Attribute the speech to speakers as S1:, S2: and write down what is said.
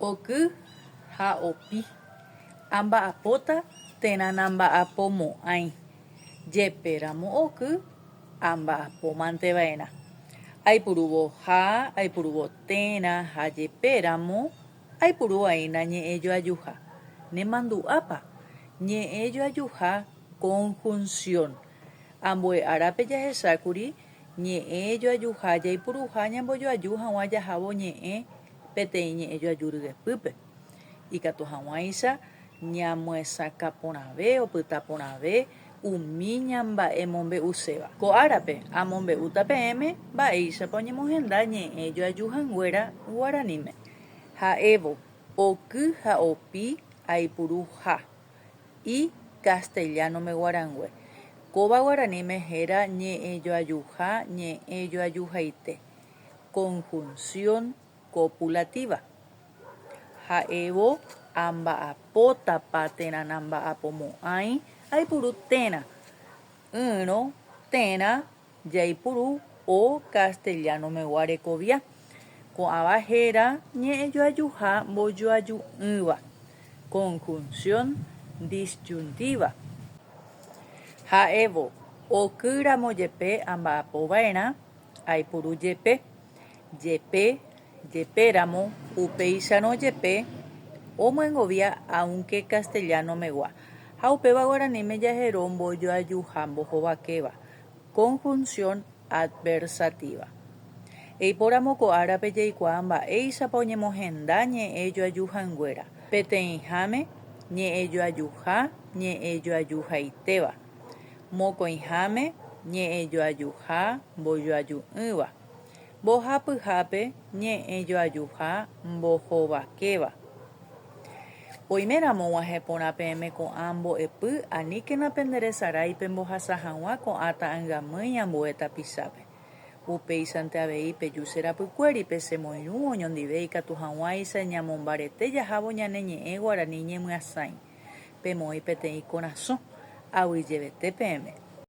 S1: Oky ha opi. Amba'apóta térã namba'apomo'ãi. Jepéramo oky, amba'apómanteva'erã. Aipurúvo ha, aipurúvo térã ha jepéramo, aipuru'aína ñe'ẽjoajuha. Nemandu'ápa? Ñe'ẽjoajuha conjunción. Ambue árape jahechákuri ñe'ẽjoajuha jaipuruha ñambojoaju hag̃ua jahávo ñe'ẽ peteĩ ñe'ẽjoaju ryepýpe, ikatu hag̃uáicha ñamyesakã porãve, opyta porãve umi ñamba'emombe'uséva. Ko árape amombe'úta peẽme mba'éichapa oñemohenda ñe'ẽjoajuhanguéra guaraníme. Ha'évo, oky ha opi aipuru ha, i castellano-me guarangue. Kóva guaraníme héra ñe'ẽjoajuha ñe'ẽjoajuhaite. Conjunción copulativa. Ha'évo amba'apótapa térã namba'apomo'ãi aipuru térã, ỹrõ térã jaipuru o castellano-megua rekovia. Ko'ãva héra ñe'ẽjoajuha mbojoaju'ỹva. Conjunción disyuntiva. Ha'évo okýramo jepe amba'apova'erã Aipuru jepe, jepe, jepéramo, upéicharõ jepe, omyengovia aunque castellano megua, ha upéva guaraníme jahero mbojoajuha mbohovakéva, conjunción adversativa. Eipóramo ko árape jaikuaa mba'éichapa oñemohenda ñe'ẽjoajuhanguéra, peteĩháme ñe'ẽjoajuha ñe'ẽjoajuhaitéva. Mokõiháme ñe'ẽjoajuha mbojoaju'ỹva. Mbohapyhápe ñe'ẽjoajuha mbohovakéva. Oiméramo og̃uahẽ porã peẽme ko'ã mbo'epy aníkena penderesarái pembohasa hag̃ua ko'ã ta'angamýi ambue tapichápe. Upéichante avei peju che rapykuéri pechemoirũ oñondive ikatu hag̃uáicha ñamombarete jahávo ñane ñe'ẽ guarani ñemyasãi. Pemoĩ peteĩ korasõ. Aguyjevete peẽme.